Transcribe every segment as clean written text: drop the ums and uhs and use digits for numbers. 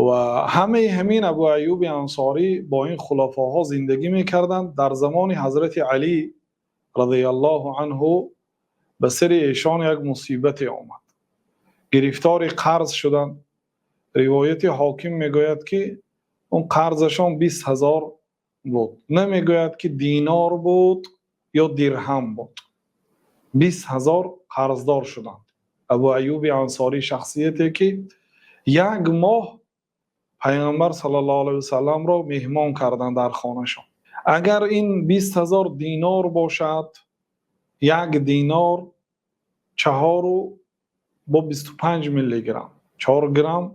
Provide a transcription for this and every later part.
Ва ҳама ҳамин Абу Айюби Ансорӣ бо ин хулафоҳо зиндагӣ мекарданд. Дар замони Ҳазрати Алӣ розияллоҳу анҳу ба сари эшон як мусибате омад. Гирифтори қарз шуданд. Ривояти Ҳоким мегӯяд, ки он қарзашон 20 ҳазор буд. Намегӯяд, ки динор буд ё дирҳам буд. 20 ҳазор қарздор шуданд. Абу Айюби Ансорӣ шахсияте, ки як моҳ Паёмбар саллаллоҳу алайҳи васаллам ро меҳмон карданд дар хонаашон. Агар ин 20 ҳазор динор бошад, як динор 4 бо 25 миллиграмм, 4 грамм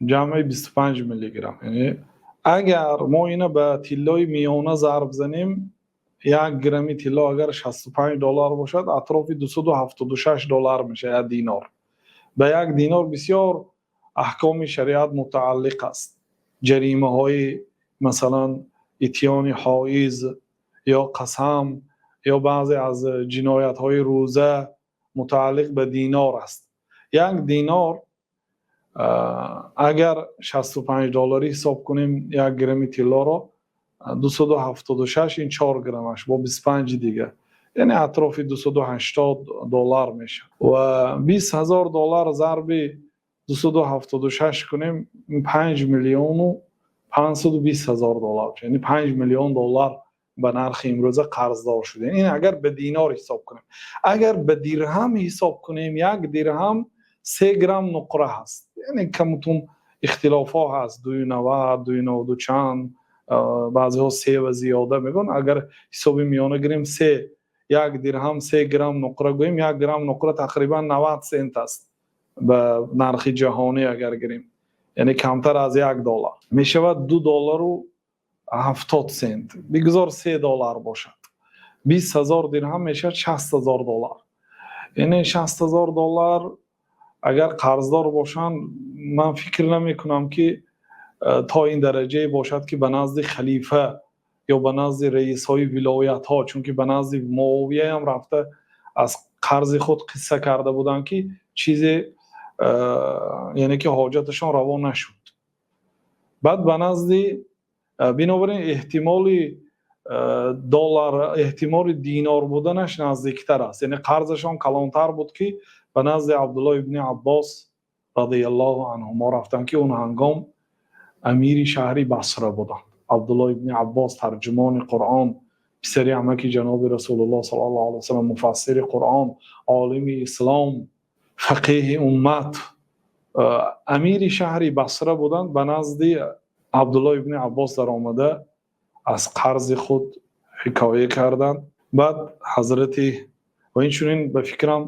ҷамъи 25 миллиграмм. Яъне агар мо ина ба тиллои миёна зарб занем, 1 грамми тилло агар 65 доллар бошад, атрофи 276 доллар мешавад як динор. Ба як динор бисёр аҳкоми шариат мутааллиқ аст. Ҷаримаҳои, масалан, итёни ҳоиз ё қасам ё баъзе аз ҷиноятҳои рӯза мутааллиқ ба динор аст. Як динор агар 65 долларӣ ҳисоб кунем, 1 грамми тиллоро 276, ин 4 граммаш бо 25 дига, яъне атрофи 280 доллар мешавад. Ва 20 ҳазор доллар зарби 276 кунем, 5 520 000 доллар, яъне 5 миллион доллар ба нархи имрӯза қарздор шудем. Ин агар ба динор ҳисоб кунем. Агар ба дирҳам ҳисоб кунем, як дирҳам 3 грамм нуқра ҳаст. Яъне камутун ихтилофҳо ҳаст: 2,90, 2,92 чанд, баъзеҳо се ва зиёда мегӯянд. Агар ҳисоби миёна гирем, се, як дирҳам 3 грамм нуқра гӯем, 1 грамм нуқра тақрибан 90 сент аст ба нархи ҷаҳонӣ агар гирем, яъне камтар аз 1 доллар мешавад, 2 доллару 70 сент. Бигзор 3 доллар бошад. 20 ҳазор дирҳам мешавад 60 ҳазор доллар. Яъне 60 ҳазор доллар агар қарздор бошанд, ман фикр намекунам, ки то ин дараҷае бошад, ки ба назди халифа ё ба назди раисҳои вилоятҳо, чунки ба назди Муовияам рафта, аз қарзи худ қисса карда буданд, ки чизе, яъне ки ҳоҷаташон раво нашуд. Баъд ба назди, бинобар ин эҳтимоли доллар, эҳтимоли динор буданаш наздиктар аст, яъне қарзашон калонтар буд, ки ба назди Абдуллоҳ ибни Аббос розияллоҳу анҳумо рафтанд, ки он ҳангом амири шаҳри Басра буданд. Абдуллоҳ ибни Аббос, тарҷумони Қуръон, писари амаки ҷаноби Расулуллоҳ саллаллоҳу алайҳи васаллам, муфассири Қуръон, олими ислом, фақеҳи уммат, амири шаҳри Басра буданд. Ба назди Абдуллоҳ ибни Аббос даромада, аз қарзи худ ҳикоя карданд. Баъд ҳазрати ва инчунин, ба фикрам,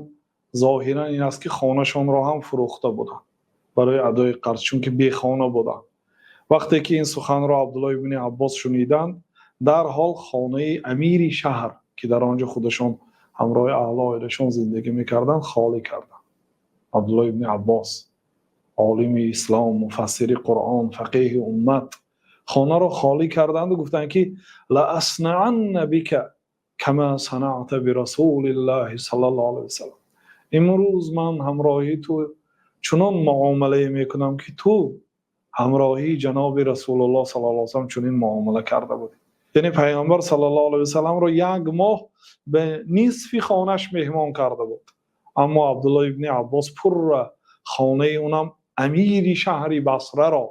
зоҳиран ин аст, ки хонашонро ҳам фурӯхта буданд барои адои қарз, чунки бехона буданд. Вақте ки ин суханро Абдуллоҳ ибни Аббос шуниданд, дарҳол хонаи амири шаҳр, ки дар он ҷо худашон ҳамроҳи аҳлу оилашон зиндагӣ мекарданд, холӣ карданд. Абдуллоҳ ибни Аббос, олими ислом, муфассири Қуръон, фақеҳи уммат, хонаро холӣ карданду гуфтанд, ки لأصنعن بك كما صنعت برسول الله صلى الله عليه وسلم. Имрӯз ман ҳамроҳи ту чунон муомилае мекунам, ки ту ҳамроҳии ҷаноби Расулуллоҳ саллаллоҳу алайҳи васаллам чунин муомила карда будӣ. Яъне Паёмбар саллаллоҳу алайҳи васалламро як моҳ ба нисфи хонааш меҳмон карда буд, аммо Абдуллоҳ ибни Аббос пурра хонаи, унам амири шаҳри Басраро,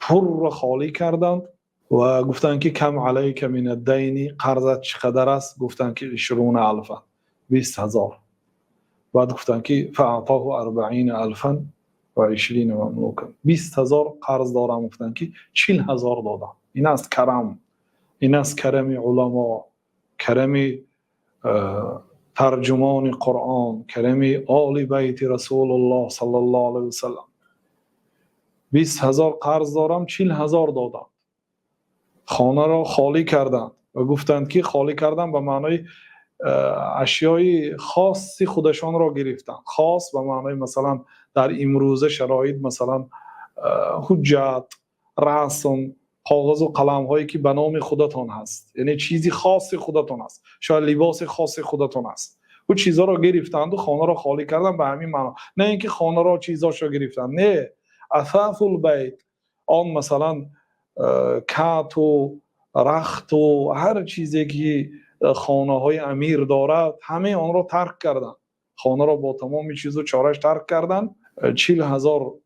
пурра холӣ карданд ва гуфтанд, ки كم عليك من الدين, қарзат чӣ қадар аст? Гуфтанд, ки عشرون ألفا, 20 ҳазор. Баъд гуфтанд, ки فأعطاه أربعين ألفا وعشرين مملوكا. 20 ҳазор қарз дорам, гуфтанд, ки 40 ҳазор додам. Ин аст карам, ин аст карами уламо, карами тарҷумони Қуръон, карами оли байти Расулуллоҳ саллаллоҳу алайҳи васаллам. 20 ҳазор қарз дорам, 40 ҳазор додам. Хонаро холӣ карданд ва гуфтанд, ки холӣ кардан ба маънои ашёи хоси худашонро гирифтанд. Хос ба маънои, масалан, дар имрӯза шароит, масалан, ҳуҷҷат, расм, коғазу қаламҳое, ки ба номи худатон ҳаст, яъне чизи хоси худатон аст, шояд либоси хоси худатон аст, ӯ чизҳоро гирифтанду хонаро холӣ кардан ба ҳамин маъно, на ин ки хонаро, чизҳошро гирифтанд, не. أثاث البيت, он масалан кату рахту ҳар чизе ки хонаҳои амир дорад, ҳамаи онро тарк карданд. Хонаро бо тамоми чизу чораш тарк карданд, 40 000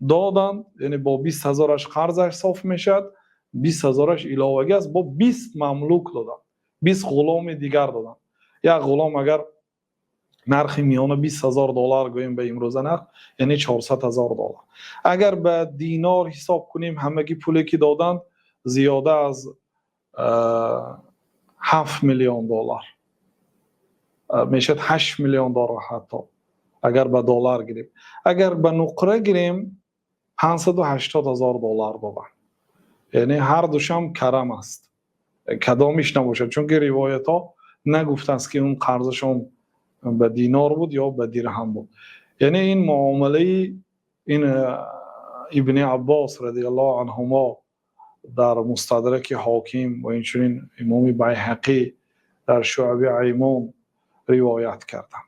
доданд, яъне бо 20 000-аш қарзаш соф мешавад, 20 000-аш иловагӣ аст. Бо 20 мамлук доданд, 20 ғуломи дигар доданд. Як ғулом агар нархи миёна 20 000 доллар гӯем, ба имрӯза нарх, яъне 400 000 доллар. Агар ба динор ҳисоб кунем, ҳамагӣ пуле ки доданд, зиёда аз 7 миллион доллар мешавад, 8 миллион доллар ҳатто агар ба доллар гирем. Агар ба нуқра гирем, 580 000 доллар доданд. Яъне ҳар душам карам аст, кадомиш набошад, чунки ривоятҳо нагуфтааст, ки он қарзашон ба динор буд ё ба дирҳам буд. Яъне ин муомилаи ин Ибни Аббос радиаллоҳу анҳумо дар Мустадраки Ҳоким ва инчунин имоми Байҳақӣ дар Шуъби Имон ривоят карданд.